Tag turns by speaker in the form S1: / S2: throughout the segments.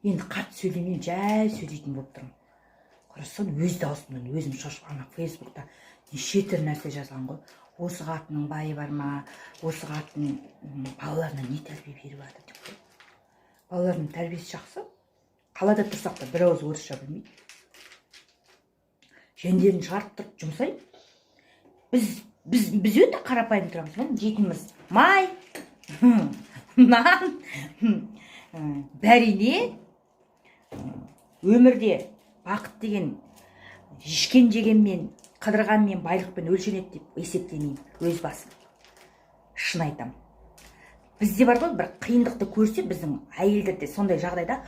S1: Енді қатты сөйлемеймін, жай сөйлейтін болып тұрмын. Құрысын, өз даусымнан өзім шошып, ана Фейсбукта неше түрлі нәрсе жазған ғой: «Осы қатынның байы бар ма? Осы қатын балаларына не тәрбие беріп жатыр?» – деп қой. Балаларының тәрбиесі жақсы. Қалада тұрсақ та, бір ауыз орысша білмейді. Жөндерін шығарып тұрып жұмсаймын. Біз өте қарапайым тұрамыз. Міне, жейтініміз май, нан, бәрине. Өмірде бақыт деген ішкен жегенмен, қыдырғанмен, байлықпен өлшенеді деп есептемеймін өз басым. Шын айтамын, бізде бар ғой, бір қиындықты көрсе, біздің әйелдерде сондай жағдайда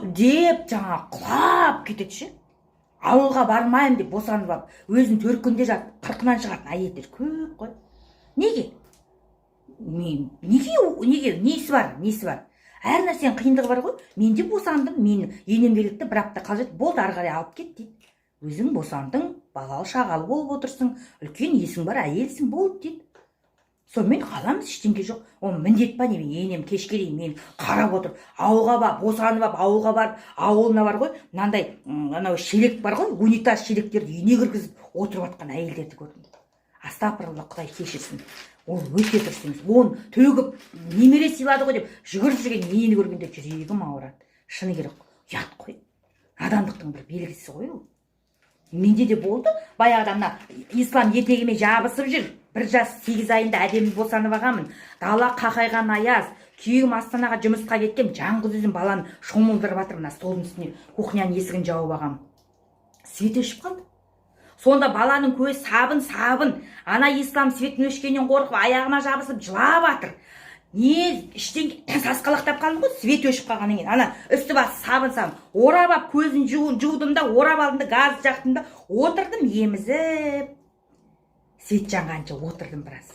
S1: деп жаңа құлап кетеді ше. «Ауылға бармаймын» деп босанып алып, өзінің төркінінде жатып, қырқынан шығатын әйелдер көп қой. Неге? Неге? Несі бар, несі бар? Әр нәрсенің қиындығы бар ғой. Мен де босандым. Мен енем келді де, бір апта қалып жатты, «Болды, ары қарай алып кет» дейді. «Өзің босандың, балалы шағалы болып отырсың, үлкен есің бар әйелсің, болды» дейді. Сонымен қаламыз, ештеңе жоқ. Ол міндет па, не? Енем кешке дейін мені қарап отыр. Ауылға барып, босанып алып, ауылға барып, ауылына бар ғой, мынандай анау шелек бар ғой, унитаз шелектерді үйіне кіргізіп отырып жатқан әйелдерді көрдім. Астапыралла, құдай кешірсін, ол өте дұрыс емес. Оны төгіп, немере сыйлады ғой деп жүгіріп жүрген енені көргенде жүрегім ауырады. Шыны керек, ұят қой, надандықтың бір белгісі ғой ол. Менде де болды баяғыда. Мына Ислам етегіме жабысып жүр, 1 жас 8 айында әдемі босанып алғанмын. Дала қақайған аяз, күйеуім Астанаға жұмысқа кеткен, жалғыз өзім баланы шомылдырып жатырмын мына столдың үстіне, кухняның есігін жауып алғанмын. Свет өшіп қалды. Сонда баланың көзі сабын сабын. Ана Ислам светтің өшкенінен қорқып, аяғыма жабысып жылап жатыр. Не, іштен сасқалақтап қалдым ғой. Свет өшіп қалғаннан кейін ана үсті басы сабын сабын орап алып, көзін жудым да, орап алдым да, газ жақтым да, отырдым емізіп. Свет жанғанша отырдым біраз.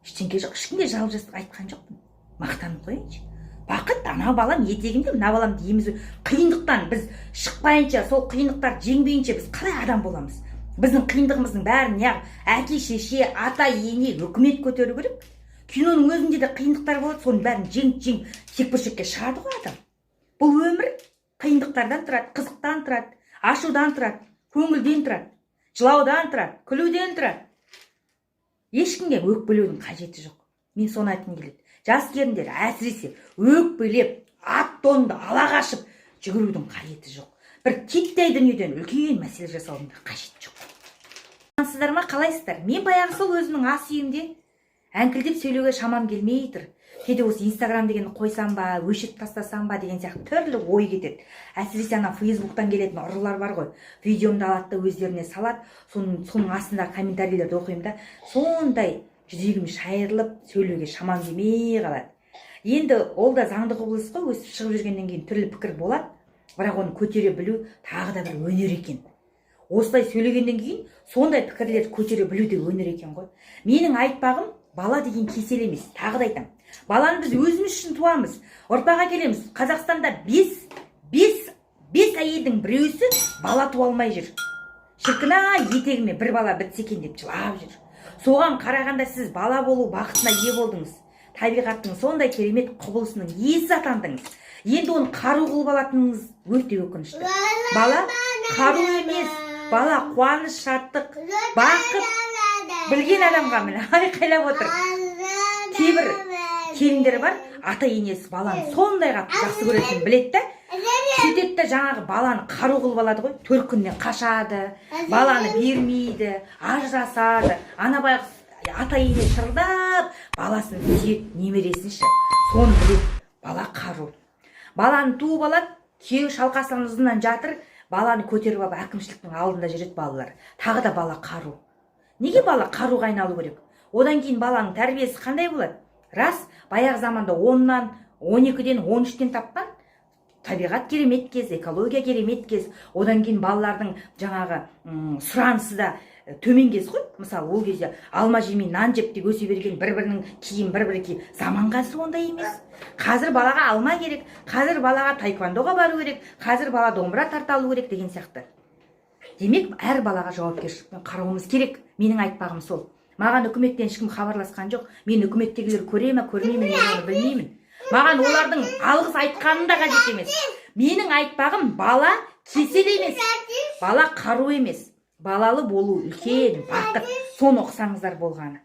S1: Ештеңке жоқ, ешкімге жалып айтқан жоқпын. Мақтанып қояйыншы, бақыт ана балам етегімде, мына баламды емізу. Қиындықтан біз шықпайынша, сол қиындықтарды жеңбейінше, біз қалай адам боламыз? Біздің қиындығымыздың бәрін неғып әке шеше, ата ене, үкімет көтеру керек? Киноның өзінде де қиындықтар болады, соның бәрін жеңіп жеңіп текбұршекке шығады ғой адам. Бұл өмір қиындықтардан тұрады, қызықтан тұрады, ашудан тұрады, көңілден тұрады, жылаудан тұрады, күлуден тұрады. Ешкімге өкпелеудің қажеті жоқ. Мен соны айтқым келеді. Жас келіндер, әсіресе, өкпелеп, ат тонды ала қашып жүгірудің қажеті жоқ. Бір титтей дүниеден үлкен мәселе жасаудың да қажеті жоқ. Амансыздар ма, қалайсыздар? Мен баяғы сол өзімнің ас үйімде әңкілдеп сөйлеуге шамам келмей тұр. Кейде осы Инстаграм дегенді қойсам ба, өшіріп тастасам ба деген сияқты түрлі ой кетеді. Әсіресе ана Фейсбуктан келетін ұрылар бар ғой, видеомды алады да, өздеріне салады. Соның астындағы комментарийлерді оқимын да, сондай жүрегім шайырылып, сөйлеуге шамам келмей қалады. Енді ол да заңды құбылыс қой, өсіп шығып жүргеннен кейін түрлі пікір болады. Бірақ оны көтере білу тағы да бір өнер екен. Осылай сөйлегеннен кейін сондай пікірлерді көтере білу де өнер екен ғой. Менің айтпағым, бала деген кесел емес. Тағы да айтамын, баланы біз өзіміз үшін туамыз, ұрпақ әкелеміз. Қазақстанда бес әйелдің біреусі бала туа алмай жүр. «Шіркін ай, етегіме бір бала бітсе екен» деп жылап жүр. Соған қарағанда, сіз бала болу бақытына ие болдыңыз, табиғаттың сондай керемет құбылысының иесі атандыңыз. Енді оны қару қылып алатыныңыз өте өкінішті. Бала қару емес, бала қуаныш, шаттық, бақыт. Білген адамға, міне, айқайлап отыр. Кейбір келіндер бар, ата енесі баланы сондай қатты жақсы көретінін біледі да, сөйтеді да, жаңағы баланы қару қылып алады ғой. Төркінінен қашады, баланы бермейді, ажырасады. Ана байғұс ата ене шырылдап баласын сүйеді, немересін ше. Соны біледі, бала қару. Баланы туып алады, күйеуі шалқасынан ұзыннан жатыр, баланы көтеріп алып, әкімшіліктің алдында жүреді балалар. Тағы да бала қару. Неге бала қаруға айналу керек? Одан кейін баланың тәрбиесі қандай болады? Рас, баяғы заманда 10-нан, 12-ден, 13-тен тапқан. Табиғат керемет кез, экология керемет кез. Одан кейін балалардың жаңағы сұранысы да төмен кез ғой. Мысалы, ол кезде алма жемей, нан жеп те өсе берген, бір бірінің киім бір бірі киіп. Заман қазір ондай емес. Қазір балаға алма керек, қазір балаға таэквондоға бару керек, қазір бала домбыра тарта алу керек деген сияқты. Демек, әр балаға жауапкершілікпен қарауымыз керек. Менің айтпағым сол. Маған үкіметтен ешкім хабарласқан жоқ. Мен үкіметтегілер көре ма, көрмей ме, мен оны білмеймін. Маған олардың алғыс айтқаны да қажет емес. Менің айтпағым: бала кесел емес, бала қару емес. Балалы болу үлкен бақыт, соны ұқсаңыздар болғаны.